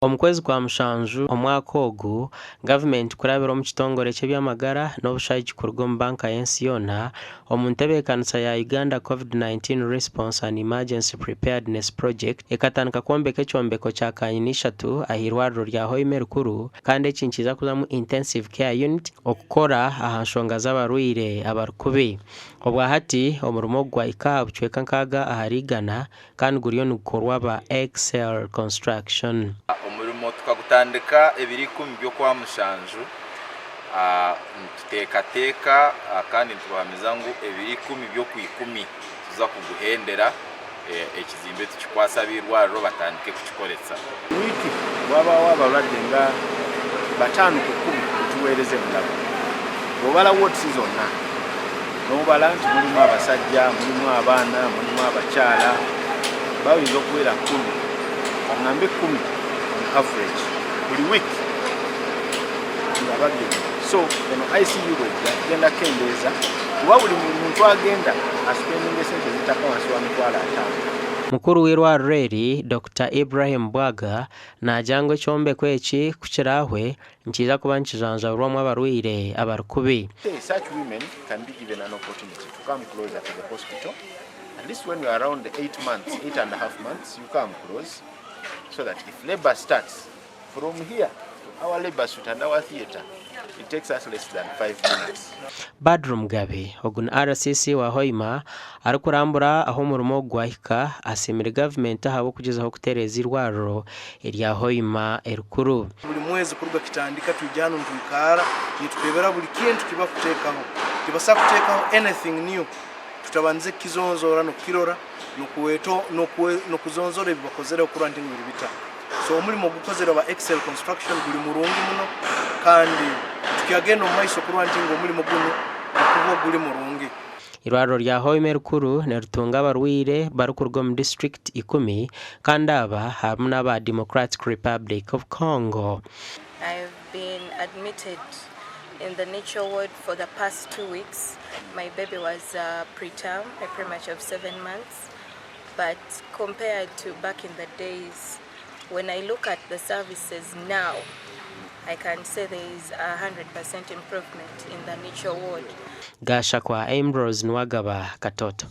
Omu kwezi kwa mushanju omwaka ogu, gavumenti kurabira omu kitongore ky'eby'amagara n'obushagiki kuruga omu banka y'ensi yoona omu ntebeekanisa ya Uganda Covid-19 Response and Emergency Preparedness Project ekatandika kwombeka ekyombeko kya kanyina ishatu ah'eirwariro rya Hoima erikuru kandi eki nikiija kuzamu Intensive Care Unit okukora aha nshonga z'abarwaire abarikubi. Obwahati omurimo ogu gwahika aha bucweka nkaaga ahari igana kandi guriyo nigukorwa aba Excel Construction. Omurimo tukagutandika ebiro ikumi by'Okwamushanju. Nituteekateeka kandi nitubahamiza ngu ebiro ikumi by'Okwikumi nituza kuguhendera, ekizimbe tukikwase ab'eirwariro batandike kukikoresa. Wiiki wabaho abalwadde nga batano ku kkumi tukiweereza e Mulago. Bw'obala wards zonna n'obala nti mulimu abasajja, mulimu abaana, mulimu abakyala bayinza okuwera kkumi, kangambe kkumi on average buli week nga bagenda. So eno ICU bwejja tugenda kukendeeza kuba buli muntu agenda asipendinga esente ezitakka wansi wa 50,000. Mukuru w'eirwariro eri, Dokita Ibrahim Bwaga naagira ngu ekyombeko eki ku kiraahwe nikiija kuba nikijanjaburwamu abarwaire abarikubi. Such women can be given an opportunity to come closer to the hospital. At least when you are around the 8 months, 8.5 months, you come close so that if labor starts from here to our labor suite and our theatre, it takes us less than 5 minutes. Badru Mugabe ogu ni RCC wa Hoima arikurambura ahu omurimo ogu gwahika asiimire gavumenti ahabw'okugyezaho kutereeza eirwariro erya Hoima erikuru. Buli mwezi kuruga kitandika twija hanu nitwikara niturebera buli kintu kibakuteekaho. Tibasobola kuteekaho anything new tutabandize kukizonzora n'okukirora n'okuzonzora ebi bakozereho kurora nti biri bita. So omurimo ogukozere aba Excel Construction guri murungi muno kandi tukyagenda omu maiso kurora nti ngu omurimo gunu gukuba guri murungi. Eirwariro rya Hoima erikuru niritunga abarwaire barikuruga omu disiturikiti 10 kandi aba harimu n'aba Democratic Republic of Congo. I've been admitted in the NICU ward for the past 2 weeks. My baby was preterm, a premature of 7 months. But compared to back in the days, when I look at the services now, I can say there is 100% improvement in the NICU ward. Gashakwa Ambrose Nwagaba, Katoto.